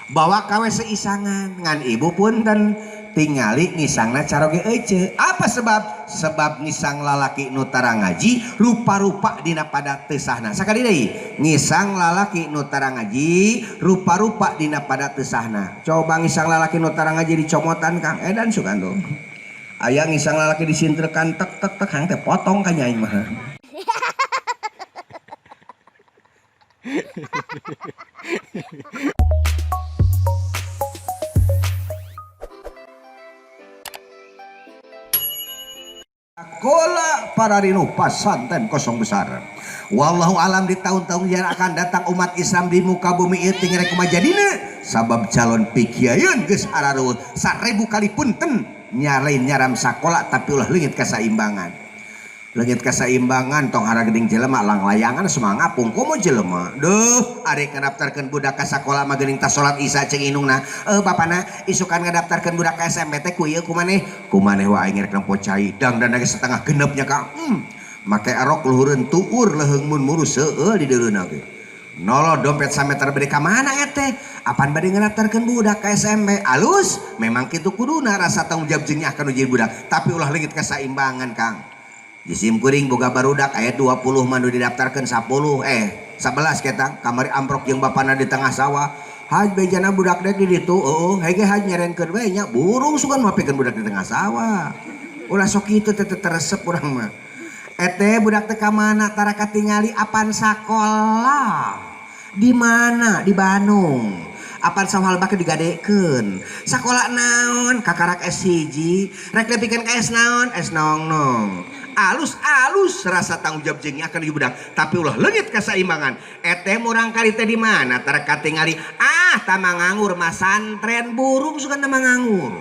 Bawa ka WC isangan ngan ibu punten tingali ngisangna caroge ece. Apa sebab? Sebab ngisang lalaki nu tara ngaji rupa-rupa dina pada teu sahna. Sakali deui, ngisang lalaki nu tara ngaji rupa-rupa dina pada teu sahna. Coba ngisang lalaki nu tara ngaji dicomotan Kang edan sugan tuh. Aya ngisang lalaki disintrekan tek tek tek hang teh potong ka nya aing mah. Sekolah para rinu pasantren kosong besar. Wallahu alam di tahun-tahun yang akan datang umat Islam di muka bumi ieu teh ngerek kumaha jadina sabab calon pikiayeun geus araruh 1000 kali punten nyalain nyaram sakola tapi ulah leungit kasaimbangan. Leungit kasaimbangan tong harageuning jelema langlayangan semangapung komo jelema. Duh, ari ngadaftarkeun budak ka sakola mah geuning tas salat Isya ceung indungna. Bapana isukan ngadaftarkeun budak ka SMP teh ku ieu kumaneh? Kumaneh wae aing rek nempo cai dangdan ge setengah genepnya ka. Make erok luhureun tuur leuheung mun murus seueul di deureuna ge. Nolo dompet sameter bade ka mana teh? Apan bade ngadaftarkeun budak ka SMP? Alus, memang kitu kuduna rasa tanggung jawab jeung nyaah ka nu jadi budak, tapi ulah leungit kasaimbangan Kang. Jisim kuring boga barudak aya 20 mah nu didaftarkeun 10 11 ketang kamari amprok jeung bapana di tengah sawah. Haj bejana budak dek di ditu heueuh hege haj nyerenkeun we nya burung sugan mah pikeun budak di tengah sawah. Ulah sok kitu teh teresep urang mah. Ete budak teh ka mana tara katingali apan sakola. Di mana? Di Bandung. Apan sawah lebak digadekeun. Sakola naon? Kakarak S1. Rek nepikeun ka S naon? S nong-nong. Alus-alus rasa tanggung jawab jeung akan ieu budak, tapi ulah leungit kasaimbangan. Ete murang kali teh di mana? Tara katingali ah tama nganggur masantren burung sugan tama nganggur.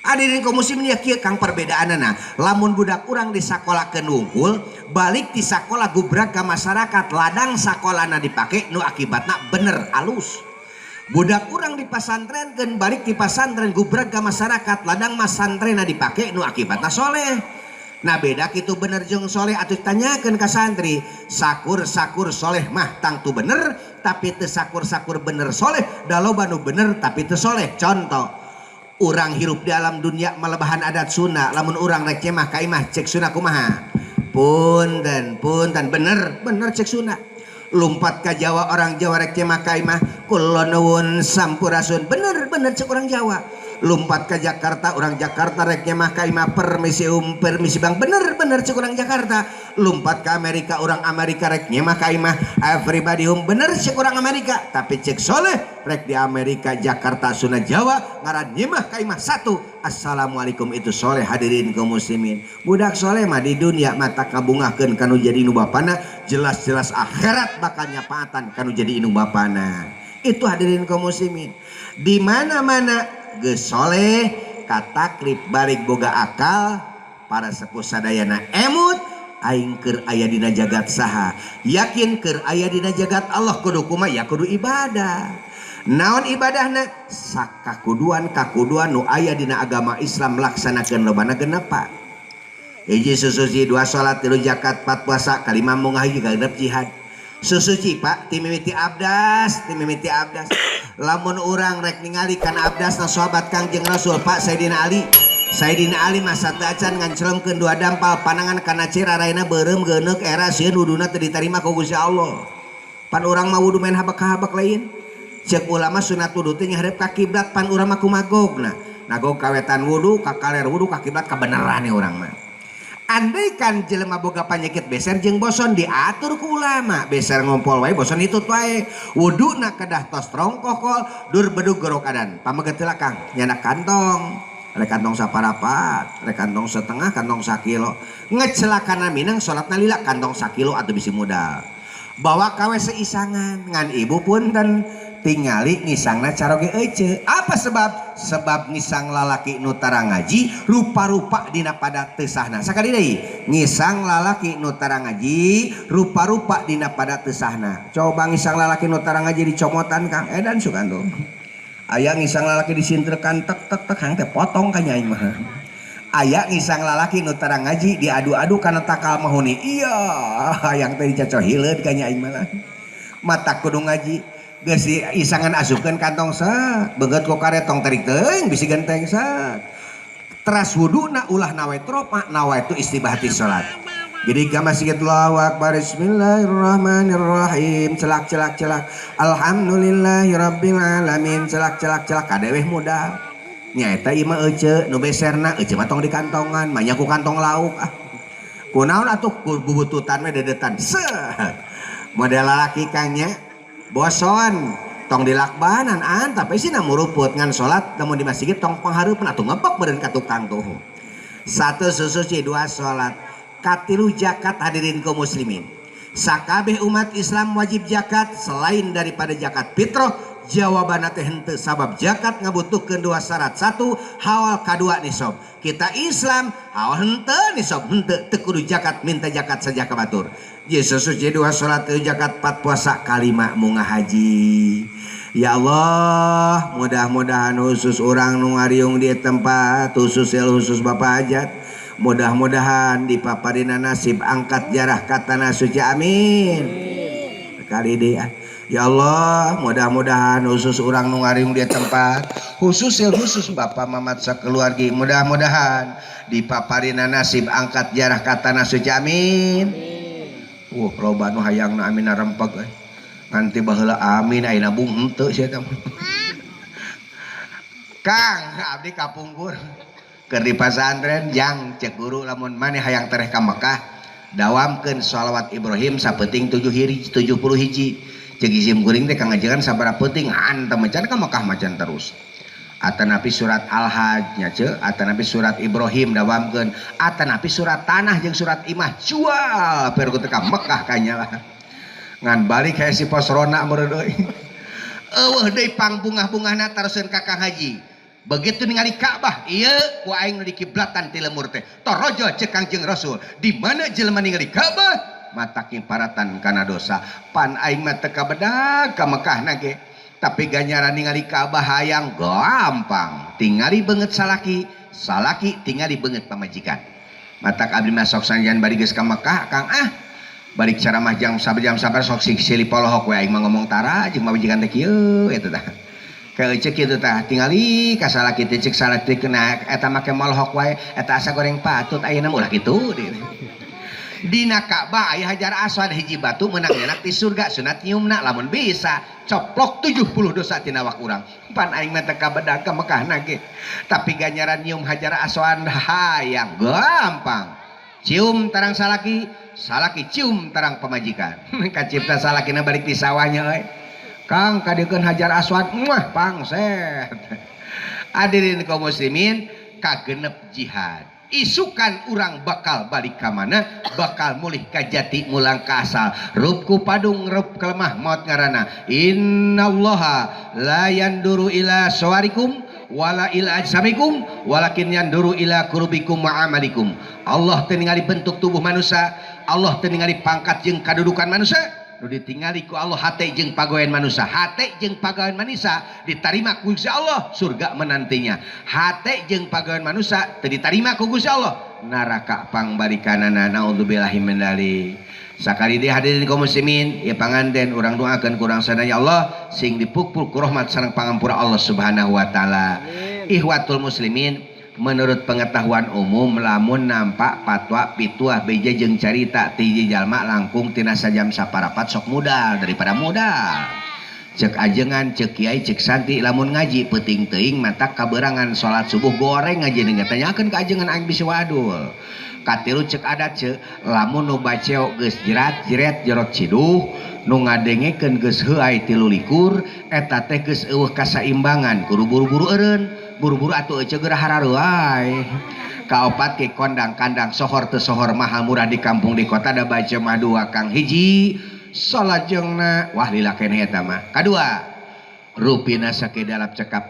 Hadirin kaum muslimin ya kieu Kang perbedaanna. Lamun budak urang di sakolakeun wungkul, balik di sakola gubrak ka masyarakat, ladang sakolana dipake nu akibatna bener alus. Budak urang di pasantrenkeun, balik di pasantren gubrak ka masyarakat, ladang masantrena dipake nu akibatna soleh. Nah beda kitu bener jeung soleh atuh tanyakeun ka santri, sakur-sakur soleh mah tangtu bener, tapi teu sakur-sakur bener soleh, da loba nu bener tapi teu soleh. Contoh, urang hirup di alam dunia malebahan adat Sunda, lamun urang rek cemah ka imah cek Sunda kumaha? Punten, punten bener, bener cek Sunda. Lumpat ka Jawa orang Jawa rek cemah ka imah kula nuwun sampurasun, bener bener cek orang Jawa. Lumpat ke Jakarta orang Jakarta rek nyemah ka imah permisi permisi bang, bener bener cek orang Jakarta. Lumpat ke Amerika orang Amerika rek nyemah ka imah everybody home, bener cek orang Amerika. Tapi cek soleh rek di Amerika Jakarta Sunda Jawa ngaran nyemah ka imah satu assalamualaikum, itu soleh hadirin kaum muslimin. Budak soleh mah di dunia mata kabungahkeun kanu jadi nu bapana, jelas-jelas akhirat bakal nyapaatan kanu jadi nu bapana. Itu hadirin kaum muslimin. Di mana-mana geus soleh kataklif balik boga akal para sepuh sadayana emut aing keur aya dina jagat saha, yakin keur aya dina jagat Allah kudu kumaha ya kudu ibadah. Naon ibadahna? Sakakuduan kakuduan nu aya dina agama Islam laksanakeun lobana genep Pak. Hiji susuci, dua salat, tilu zakat, empat puasa, kalima mungah, hiji genep jihad. Susuci Pak timimiti abdas, timimiti abdas. Lamun urang rek ningali kana abdasna sahabat Kangjeng Rasul Pak Sayyidina Ali. Sayyidina Ali mah sateuacan ngancelemkeun dua dampal panangan kana cera raina beureum geuneuk era sieun wuduna teu ditarima ku Gusti Allah. Pan urang mah wudu main habak-habak lain. Ceuk ulama sunat wudu teh nyahadep ka kiblat, pan urang mah kumagogna. Nagog kawetan wudu, ka kaler wudu, ka kiblat kabeneran urang mah. Andaikan jelema boga panyakit beser jeung boson diatur ku ulama, beser ngompol wae boson hitut wae. Wuduna kedah tos trongkokol dur bedug gorok adan. Pameget heula Kang, nyandak kantong. Rek kantong saparapat, rek kantong setengah, kantong sakilo. Ngecelakana minang salatna lila kantong sakilo atuh bisi modal. Bawa ka WC isangan ngan ibu punten tingali ngisangna caroge ece. Apa sebab? Sebab ngisang lalaki nu tara ngaji rupa-rupa dina pada teu sahna. Sakali deui, ngisang lalaki nu tara ngaji rupa-rupa dina pada teu sahna. Coba ngisang lalaki nu tara ngaji dicomotan Kang edan sugan tuh. Aya ngisang lalaki disintrekan tek tek tek hang teh potong ka nya aing mah. Aya ngisang lalaki nu tara ngaji diadu-adu kana takal mahuni. Iya, hayang teh dicacohileun ka nya aing mah. Mata kudu ngaji. Geus isangan asupkeun kantong set, beungeut ku karet tong tarik teuing bisi genteng set. Teras wuduna ulah nawaitu rofa, nawaitu istibahati salat. Jadi ka masjid, Allahu akbar, bismillahirrahmanirrahim, celak celak celak, alhamdulillahirabbil alamin, celak celak celak, kadeweh modal. Nyaeta ieu mah ece nu beserna, ece mah tong di kantongan, manya ku kantong lauk ah. Kunaon atuh ku bubututan we dedetan. Set. Model lalaki, Kang, nya. Boson tong dilakbanan an tapi sih muruput ngan salat lamun di masjid tong panghareupeun atuh ngebok meureun ka tukang tuh. Satu susuci, dua salat, katilu zakat. Hadirin kaum muslimin, sakabeh umat Islam wajib zakat selain daripada zakat fitrah. Jawaban teh henteu, sabab zakat ngabutuhkeun dua syarat: satu haul, kadua nisab. Kita Islam, haul henteu, nisab henteu, teu kudu zakat, minta zakat saja ka batur. Yesus suci, dua salat, zakat, empat puasa, kalima munga haji. Ya Allah, mudah-mudahan khusus orang nu ngariung di tempat, khusus khusus Bapak Hajat, mudah-mudahan dipaparina nasib angkat jarah ka tanah suci, amin. Kali dia, ya Allah, mudah-mudahan khusus orang nu ngariung di tempat, khusus khusus Bapak Mamat sakeluarga, mudah-mudahan dipaparina nasib angkat jarah ka tanah suci, amin. Wah, loba nu hayang amin rempeg euy. Nganti baheula amin, ayeuna bung henteu sia teh. Kang, abdi kapungkur keur di pasantren, jang cek guru, lamun maneh hayang tereh ka Mekah, dawamkeun sholawat Ibrahim sapeuting 7 hiri 70 hiji. Cek isim kuring teh kang ngajengan sabaraha peuting hantem macan ka Mekah macan terus. Atanapi surat Al-Hajj nya ce, atanapi surat Ibrahim dawamkeun, atanapi surat tanah jeung surat imah jual per teu ka Mekah kanya lah. Ngan balik kayak si pos rona meureun euy. Eueuh deui pangbungah-bungahna taroskeun ka Kang Haji. Begitu ningali Ka'bah, ieu ku aing nu dikiblatan ti lemur teh. Torojo cek Kangjeng Rasul, di mana jelema ningali Ka'bah matak paratan kana dosa. Pan aing mah teu kabedag ka Mekah na ge. Tapi ganjaran ningali Ka'bah hayang gampang. Tingali beungeut salaki, salaki tingali beungeut pamajikan. Matak abdi mah sok sanajan bari geus ka Mekah, Kang, ah. Balik ceramah jam sabar jam sabar sok silih polohok we aing mah ngomong tara jeung pamajikan teh kieu eta tah. Ka ceuk kitu tah tingali ka salaki teh, cek salaki kena eta make molohok wae eta asa goreng patut ayeuna ulah kitu. Dina Ka'bah aya Hajar Aswad, hiji batu menang nyenak di surga, sunat nyiumna lamun bisa coplok 70 dosa tina awak urang. Pan aing mah teu kabedag ka Mekah na ge, tapi ganjaran nyium Hajar Aswad hayang gampang. Cium tarang salaki, salaki cium tarang pamajikan. Kacipta salakina balik di sawahnya euy, Kang, kadiekeun Hajar Aswad, muah pangset. Hadirin kaum muslimin, kagenep jihad. Isukan urang bakal balik ka mana? Bakal mulih ka jati, mulang ka asal. Rup ku padung, rup kelemah maut ngaranna. Innallaha la yanduru ila sawarikum wala ila ajsamikum walakin yanduru ila kurubikum wa amalikum. Allah teu ningali bentuk tubuh manusia, Allah teu ningali pangkat jeung kadudukan manusia. Nu ditingali ku Allah hate jeung pagawean manusia. Hate jeung pagawean manusia ditarima ku Gusti Allah, surga menantinya. Hate jeung pagawean manusia teu ditarima ku Gusti Allah, neraka pangbalikanana, naudzubillahi min dzalik. Sakali deui, hadirin kaum muslimin, ya panganten urang doakeun kurang sadaya, Allah sing dipukul ku rahmat sareng pangampura Allah Subhanahu wa taala. Ihwatul muslimin, menurut pengetahuan umum lamun nampak fatwa pituah beja jeung carita ti jalma langkung tina sajam saparapat sok modal daripada modal. Cek ajengan, cek kiai, cek santi, lamun ngaji peuting teuing mata kaberangan salat subuh goreng ngaji nih tanyakeun ka ajengan aing bisi wadul. Katilu, cek adat cek lamun nu baceo geus jerat jeret jerot ciduh, nu ngadengekeun geus heuay 23, eta teh geus eueuh kasaimbangan, kudu buru-buru eureun, buru-buru atuh ece geura harareuay. Kaopat, ke kondang kandang sohor teu sohor, mahal murah, di kampung di kota da baca mah dua, Kang. Hiji, salajengna wah lila keneh eta mah. Kadua, rupina sakedalap cekap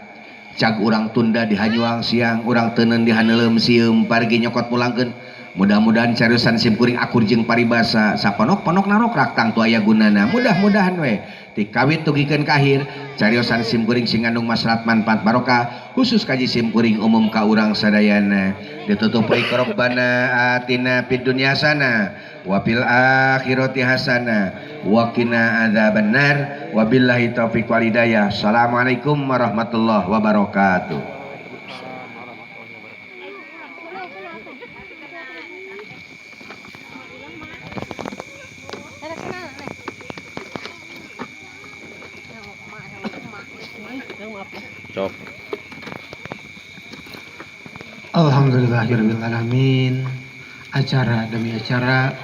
cag urang tunda di hanyuang siang, urang teuneun di haneuleum sieum, pargi nyokot pulangkeun. Mudah-mudahan cariosan simkuring akur jeung paribasa, saponok-ponok narokrak tangtu aya gunana. Mudah-mudahan we ti kawit dugikeun ka akhir cariosan simkuring sing ngandung maslahat, manfaat, barokah, khusus kaji simkuring, umum ka urang sadayana. Ditutup we, Rabbana atina fid dunya hasanah wa fil akhirati hasanah wa qina adzabannar. Wabillahi taufiq wal hidayah. Assalamualaikum warahmatullahi wabarakatuh. Ada kenal nih. Cok. Alhamdulillahirrahmanirrahim. Acara demi acara.